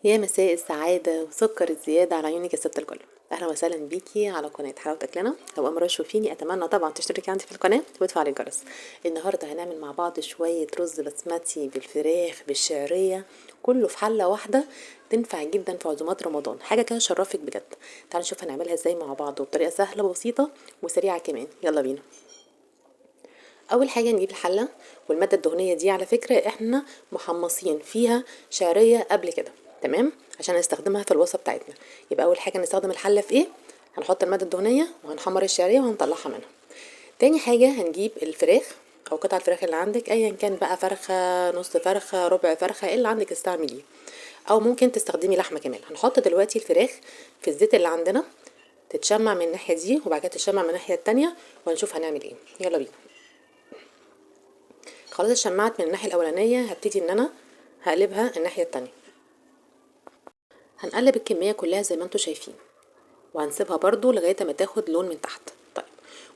يا مساء السعادة وسكر الزيادة على عيونك يا ست الكل. أهلا وسهلا بيكي على قناة حلاوة أكلنا. لو أول مرة تشوفيني أتمنى طبعا تشتركي عندي في القناة وتفعلي الجرس. النهاردة هنعمل مع بعض شوية رز بسمتي بالفراخ بالشعرية، كله في حلة واحدة، تنفع جدا في عزومات رمضان، حاجة كده تشرفك بجد. تعالوا نشوف هنعملها ازاي مع بعض وبطريقة سهلة وبسيطة وسريعة كمان. يلا بينا. اول حاجة نجيب الحلة، والمادة الدهنية دي على فكرة احنا محمصين فيها شعرية قبل كده، تمام، عشان نستخدمها في الوصفة بتاعتنا. يبقى اول حاجة نستخدم الحلة في ايه؟ هنحط المادة الدهنية وهنحمر الشعرية وهنطلعها منها. تاني حاجة هنجيب الفراخ او قطع الفراخ اللي عندك، ايا كان بقى، فرخة، نص فرخة، ربع فرخة، ايه اللي عندك استعمليه، او ممكن تستخدمي لحمه كمان. هنحط دلوقتي الفراخ في الزيت اللي عندنا، تتشمع من الناحية دي وبعد كده تتشمع من الناحية التانية، وهنشوف هنعمل ايه. يلا بينا. خلاص اتشمعت من الناحية الاولانية، هبتدي ان انا هقلبها الناحية التانية. هنقلب الكمية كلها زي ما انتم شايفين، وهنسيبها برضو لغاية ما تاخد لون من تحت. طيب،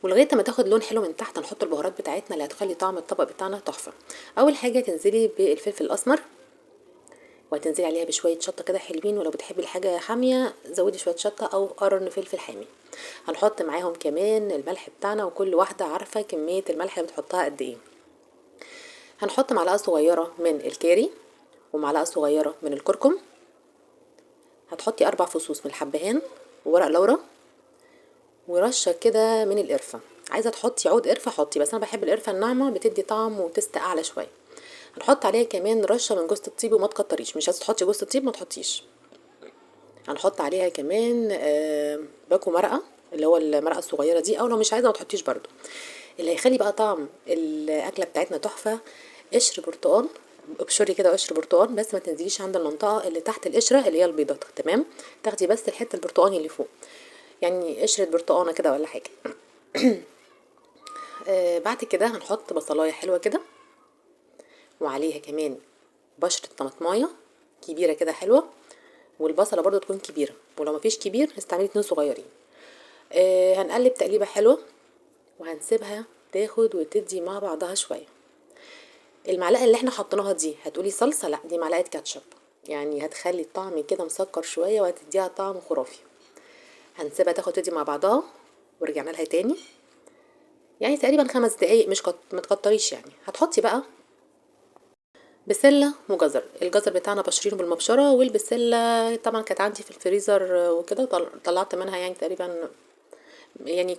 ولغاية ما تاخد لون حلو من تحت هنحط البهارات بتاعتنا اللي هتخلي طعم الطبق بتاعنا تحفة. اول حاجة تنزلي بالفلفل الاسمر، وهتنزلي عليها بشوية شطه كده حلوين، ولو بتحبي الحاجة حامية زودي شوية شطه او قرن فلفل حامي. هنحط معاهم كمان الملح بتاعنا، وكل واحدة عارفه كمية الملح اللي بتحطها قد ايه. هنحط معلقه صغيرة من الكاري ومعلقة صغيرة من الكركم. هتحطي 4 فصوص من الحبهان وورق لورا ورشه كده من القرفه. عايزه تحطي عود قرفه حطي، بس انا بحب القرفه الناعمة، بتدي طعم و taste اعلى شوية. هنحط عليها كمان رشه من جوز الطيب، وما تكتريش، مش عايزه تحطي جوز الطيب ما تحطيش. هنحط عليها كمان باكو مرقه، اللي هو المرقه الصغيرة دي، او لو مش عايزه ما تحطيش برده. اللي هيخلي بقى طعم الاكلة بتاعتنا تحفة قشر برتقان. ابشري كده قشر برتقان، بس ما تنزليش عند المنطقة اللي تحت القشرة اللي هي البيضة، تمام؟ تاخدي بس الحتة البرتقاني اللي فوق، يعني قشرة برتقانه كده ولا حاجة. بعد كده هنحط بصلايه حلوة كده، وعليها كمان بشره طماطمايه كبيرة كده حلوة، والبصله برضو تكون كبيرة، ولو مفيش كبير استعملي 2 صغيرين. هنقلب تقليبه حلوة وهنسيبها تاخد وتدي مع بعضها شوية. المعلقة اللي احنا حطيناها دي هتقولي صلصه، لا دي معلقه كاتشب، يعني هتخلي الطعم كده مسكر شوية وهتديها طعم خرافي. هنسيبها تاخد تدي مع بعضها، ورجعنا لها تاني يعني تقريبا 5 دقايق، مش ما تكتريش يعني. هتحطي بقى بسلة وجزر. الجزر بتاعنا بشرينه بالمبشره، والبسله طبعا كانت عندي في الفريزر وكده، طلعت منها يعني تقريبا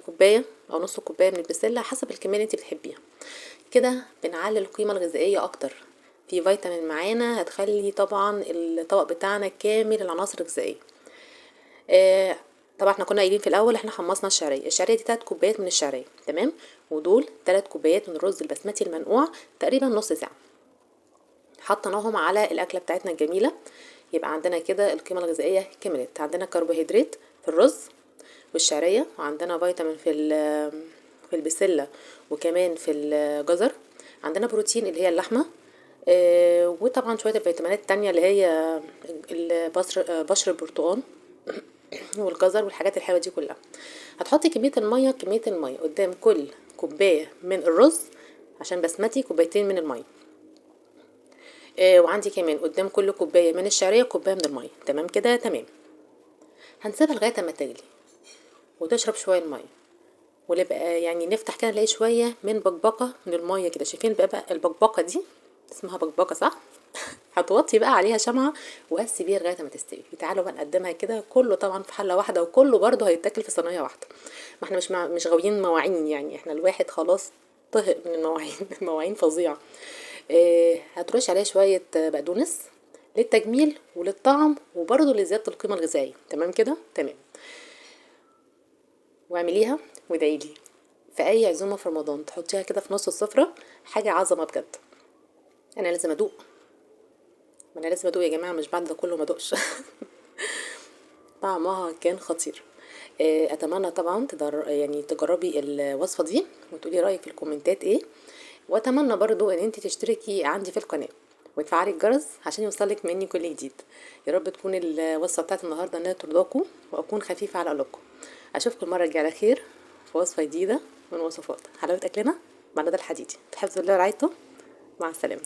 كوباية او نص كوباية من البسله حسب الكمية اللي انت بتحبيها. كده بنعلي القيمة الغذائية اكتر، في فيتامين معانا هتخلي طبعا الطبق بتاعنا كامل العناصر الغذائية. طبعا احنا كنا قايلين في الاول احنا حمصنا الشعرية، الشعرية دي 3 كوبايات من الشعرية، تمام، ودول 3 كوبايات من الرز البسمتي المنقوع تقريبا نص ساعة. حطيناهم على الاكلة بتاعتنا الجميلة. يبقى عندنا كده القيمة الغذائية كملت، عندنا كربوهيدرات في الرز والشعريه، وعندنا فيتامين في البسله وكمان في الجزر، عندنا بروتين اللي هي اللحمة، وطبعا شوية الفيتامينات التانية اللي هي بشر البرتقال والجزر والحاجات الحلوة دي كلها. هتحطي كمية المية قدام كل كوباية من الرز، عشان بسمتي كوبايتين من المية، وعندي كمان قدام كل كوباية من الشعرية كوباية من المية، تمام كده؟ تمام. هنسيبها لغاية ما تغلي وتشرب شوية المية، ونبقى نفتح كده نلاقي شوية من بقبقه من المية كده. شايفين بقى البقبقه دي اسمها بقبقه صح؟ هتوطي بقى عليها شمعة وهتسيبيها لغاية ما تستوي. تعالوا بقى نقدمها كده، كله طبعا في حله واحدة، وكله برده هيتاكل في صينية واحدة. ما احنا مش غاويين مواعين يعني، احنا الواحد خلاص طهق من المواعين، المواعين فظيعة. هترش عليها شوية بقدونس للتجميل وللطعم وبرده لزيادة القيمة الغذائية، تمام كده؟ تمام. واعمليها وادعيلي في اي عزومة في رمضان، تحطيها كده في نص السفرة، حاجة عظمه بجد. انا لازم ادوق، ما انا لازم ادوق يا جماعة، مش بعد ده كله ما ادوقش. طعمها كان خطير. اتمنى طبعا تجربي الوصفة دي وتقولي رايك في الكومنتات ايه، واتمنى برضو ان انت تشتركي عندي في القناة وتفعلي الجرس عشان يوصلك مني كل جديد. يا رب تكون الوصفة بتاعت النهارده انها ترضاكم واكون خفيفة على قلوبكم. اشوفكم المرة الجاية على خير في وصفه جديدة من وصفات حلاوة اكلنا مع ندى الحديدي. في حفظ الله ورعايته، مع السلامة.